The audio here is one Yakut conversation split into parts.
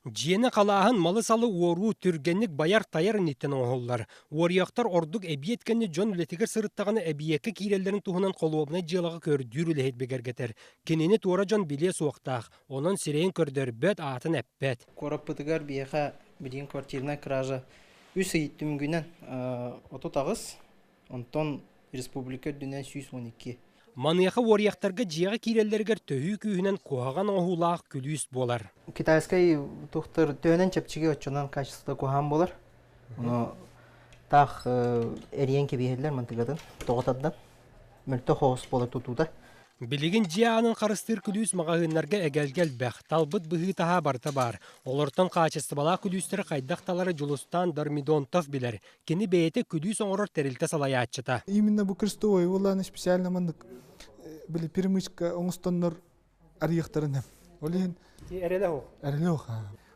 Дьиэни халааһын малы-салы уоруу түргэнник байар-тайар инниттэн оҥоһуллар. Уоруйахтар ордук эбиэт кэннэ дьон үлэтигэр сырыттаҕына эбийиэккэ киирэллэрин туһунан холуобунай дьыалаҕа көрдүүр үлэһит бигэргэтэр. Кинини туора дьон билиэ суохтаах, онон сирэйин көрдөрбөт, аатын эппэт. Куораппытыгар биһиэхэ билигин квартирнай кража үс ый түмүгүнэн 38, онтон республика үрдүнэн 112. Маныаха уоруйахтарга дьиэҕэ киирэллэригэр төһүү күүһүнэн куһаҕан оҥоһуулаах күлүүс буолар. Китайскай тухтар төһөнөн чэпчэки оччонон качествота куһаҕан буолар. Ону таах эрийэн кэбиһэллэр мантыгатын тоҕо тардан мөлтөх оҕус буолар тутуута. Билигин дьиэ аанын харыстыыр күлүүс маҕаһыыннарга эгэлгэ элбэх, талбыт быһыы-таһаа барыта баар. Олортон хаачыстыбалаах күлүүстэри хайдах талары Дьулустаан Дормидонтов билэр. Кини бэйэтэ күлүүс оҥорор тэрилтэ салайааччыта. Именно бу крестовой буолааны специально маннык били перемычка оҥостоннор арыйыахтарын Ол иһин эрэлэ суох. Эрэлэ суох.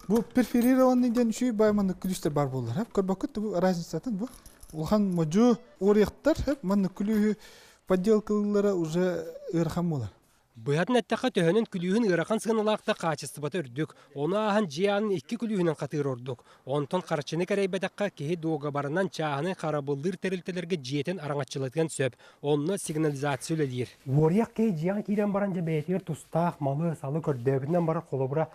Бу перфорированный диэн үчүгэй бай маннык күлүүстэр баар буоллар. Көрбөккүт бу разницатын бу. Улахан модьу уоруйахтар маннык күлүүһү подделкалыыллара уже ыарахан буолар. Быһатын эттэххэ, төһөнөн күлүүһүн ыарахан сыаналаах да хаачыстыбата үрдүк. Ону ааһан дьиэ аанын икки күлүүһүнэн хатыыр ордук. Онтон харчыны кэрэйбэтэххэ, киһи дуогабарынан чааһынай харабыллыыр тэрилтэлэргэ дьиэтин араҥаччылатыан сөп. Онно сигнализация үлэлиир. Уоруйах киһи дьиэҕэ киирэн баран дьэ бэйэтигэр тустаах малы-салы көрдөөбүтүнэн барар холобура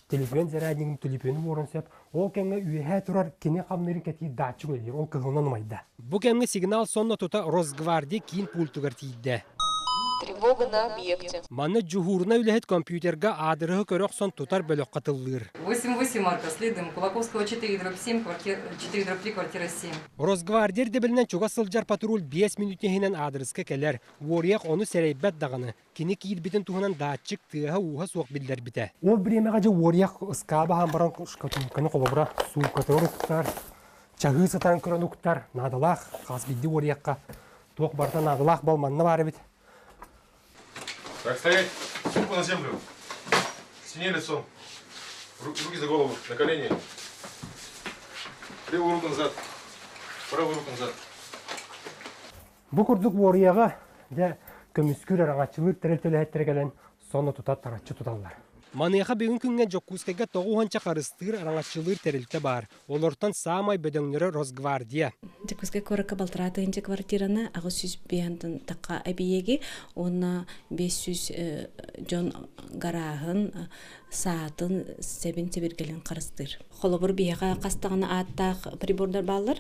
телефон заряднигын түлүпүөнү уоран сөп. Ол кэмҥэ үөһээ турар кини хамныырын кэтиир датчик үлэлиир. Ол кыһылынан умайда. Бу кэмҥэ сигнал сонно тута Росгвардия киин пультугар тиийдэ. Тревога на объекте. Манна дьуһуурунай үлэһит компьютерга аадырыһы көрө охсон тутар бөлөххө тыллыыр. 8-8 марка следуем. Кулаковского 4 дробь 7, квартира 4 дробь 3, квартира 7. Росгвардия ирдэбилинэн чугас сылдьар патруль 5 мүнүүтэ иһинэн аадырыска кэлэр. Уоруйах ону сэрэйбэт даҕаны. Кини киирбитин туһунан датчик тыаһа-ууһа суох биллэрбитэ. Ол бириэмэҕэ дьэ уоруйах ыскааба аһан баран шкатулканы холобура сууккатыгар уктар, чаһыы сытарын көрөн уктар, наадалаах хас биирдии уоруйахха туох барыта наадалаах бол манна баар эбит. Так, стоять! Руку на землю! К стене лицом. Руки за голову, на колени. Левую руку назад. Правую руку назад. Бу курдук уоруйаҕа дьэ көмүскүүр араҥаччылыыр тэрилтэ үлэһиттэрэ кэлэн сонно тута тараччы туталлар. Маныаха бүгүн күҥҥэ Дьокуускайга тоҕус уонча харыстыыр араҥаччылыыр тэрилтэ баар. Олортон саамай бөдөҥнөрө Росгвардия. Дьокуускай куоракка балтараа тыһыынча квартираны 805 тахха эбийиэги уонна 500 дьон гарааһын, саатын, сэбин-сэбиргэлин харыстыыр. Холобур, биһиэхэ хас даҕаны ааттаах прибордар бааллар.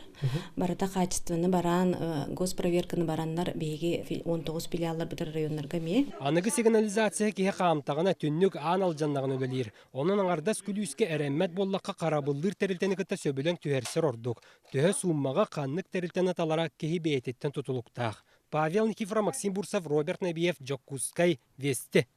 Барыта качествоны баран, госпроверканы бараннар биһиги 19 филиалларбытыр районнарга эмиэ. Аныгы сигнализация киһи хаамтаҕына, түннүк аан алдьаннаҕына үлэлиир. Онон аҥардас күлүүскэ эрэммэт буоллахха харабыллыыр тэрилтэни кытта сөбүлэҥ түһэрсэр ордук. Төһө сууммаҕа ханнык тэрилтэни талара киһи бэйэтиттэн тутулуктаах. Павел Никифоров, Максим Бурцев, Роберт Набиев, Дьокуускай, Вести.